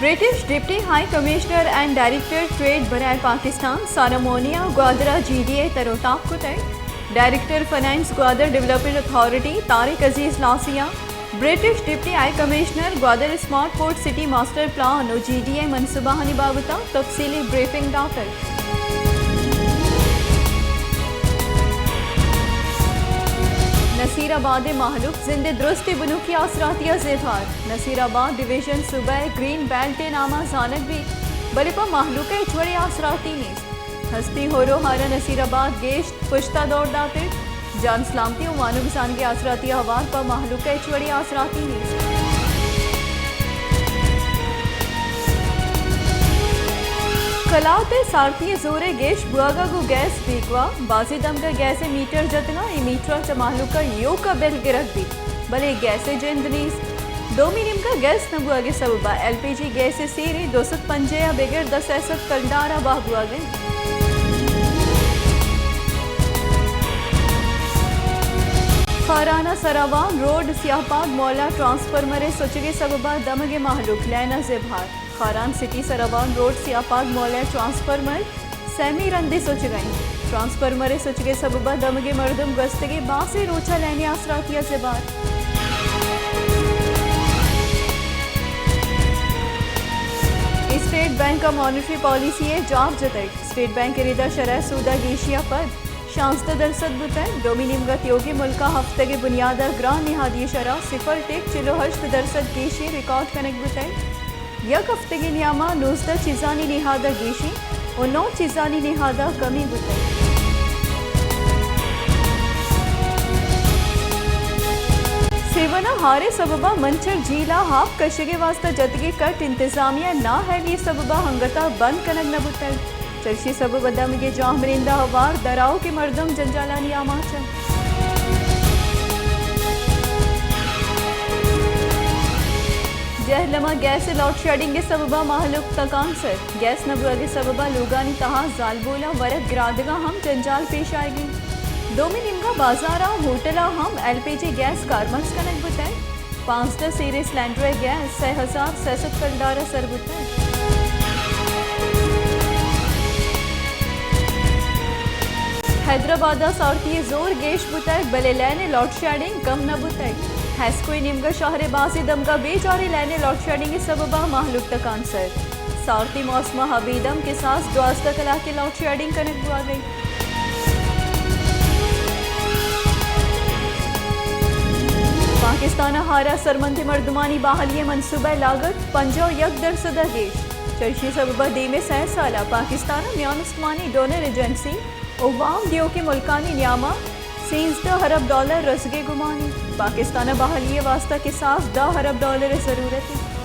British deputy high commissioner and director trade برائے پاکستان سارا مونی ءَ گوادر ءَ جی ڈی اے ءِ تر ءُ تاب کتگ۔ Director finance Gwadar development authority Tariq Aziz Lasi ءَ British deputy high commissioner Gwadar smart port city master plan ءُ جی ڈی اے منصوبہانی بابت ءَ تفصیلی بریفنگ داتگ۔ نصیر آباد ءِ مہلوک زند ءِ درستیں بنکی آسراتی ءَ زیبہار۔ نصیر آباد ڈویژن صوبہ ءِ گرین بیلٹ ءِ نام ءَ زانگ بیت، بلے پہ مہلوک ءَ ہچ وڑیں آسراتی نیست۔ ہستی ہور ءُ ہار ءَ نصیر آباد گیش پشت ءَ دور داتگ۔ جان سلامتی ءُ وانگ زانگ ءِ آسراتی ءَ ہوار پہ مہلوک ءَ ہچ وڑیں آسراتی نیست۔ کلات ءِ سارتی ءِ زور ءِ گیش بوہگ ءَ گوں گیس بیگواہ، بازیں دمگ ءَ گیس ءِ میٹر جتگ اَنت، اے میٹراں چہ مہلوک ءَ ایوک ءَ بل گرگ بیت، بلے گیس ءِ جند نیست۔ دومی نیمگ ءَ گیس نہ بوہگ ءِ سبب ءَ ایل پی جی گیس ءِ سیریں دو سد پنجاہ ءَ بگر داں سئے سد کلدار ءَ بہا بوہگ ءَ اِنت۔ خاران ءِ سراوان روڈ سیاہ پاگ مولا ٹرانسفارمر ءِ سچگ ءِ سبب ءَ دمگ ءِ مہلوک لین ءَ زبہر۔ خاران سٹی سراوان روڈ سیاہ پاگ مولا ٹرانسفارمر سیمی رندے سچگ ءَ اِنت۔ ٹرانسفارمر ءِ سچگ ءِ سبب ءَ دمگیں مردم گوستگیں بازیں روچ ءَ لین ءِ آسراتی ءَ زبہر۔ اسٹیٹ بینک ءَ مانیٹری پالیسی ءِ جار جتگ۔ اسٹیٹ بینک ءِ رد ءَ شرح سود ءَ گیشی ءَ پد شانزدہ درسد بوتگ۔ دومی نیمگ ءَ تیوگیں ملک ءَ ہفتگ ءِ بنیاد ءَ گران نہادی ءِ شرح صفر ٹک چل ءُ ہشت درسد گیشیں ریکارڈ کنگ بوتگ۔ یک ہفتگے نیام ءَ نوزدہ چیزانی نہاد ءَ گیشیں ءُ نو چیزانی نہاد ءَ کمی بوتگ۔ سیون ءَ ہار ءِ سبب ءَ منچر جھیل ءَ آپ کشگ ءِ واستہ جتگیں کٹ انتظامیہ ءِ نااہلی ءِ سبب ءَ انگت ءَ بند کنگ نہ بوتگ۔ چرشی ءِ سبب ءَ دمگ ءِ جاہمنند ءَ ہوار دراہوکیں مردم جنجالانی آماچ اَنت۔ جہلم ءَ گیس ءِ لوڈشیڈنگ ءِ سبب ءَ مہلوک تکانسر۔ گیس نہ بوہگ ءِ سبب ءَ لوگانی تہا زالبولاں ورگ گرادگ ءَ ہم جنجال پیش آیگ ءَ اِنت۔ دومی نیمگ ءَ بازاراں ہوٹلاں ہم ایل پی جی گیس کارمرز کنگ بوتگ۔ پانزدہ سیریں سلنڈر ءِ گیس سئے ہزار سئے سد کلدار ءَ سر بوتگ۔ حیدرآباد ءَ سارتی ءِ زور گیش بوتگ، بلے لین ءِ لوڈشیڈنگ کم نہ بوتگ۔ ہیسکو ءِ نیمگ ءَ شہر ءِ بازیں دمگ ءَ بے جاریں لین ءِ لوڈشیڈنگ ءِ سبب ءَ مہلوک تکانسر۔ سارتی موسم ءَ ابید ہم کساس دوازدہ کلاک ءِ لوڈشیڈنگ کنگ بوہگ ءَ اِنت۔ پاکستان ءَ ہار ءَ سرمندیں مردمانی بحالی ءِ منصوبہ ءِ لاگت پنجاہ ءُ یک درسد ءَ گیش۔ چرشی ءِ سبب ءَ دیمی سئے سال ءَ پاکستان ءَ میان استمانی ڈونر ایجنسی ءُ وام دیوکیں ملکانی نیام ءَ سیزدہ ارب ڈالر رسگ ءِ گمان اِنت۔ پاکستان ءَ بحالی ءِ واستہ کساس دہ ارب ڈالر ءِ ضرورت اِنت۔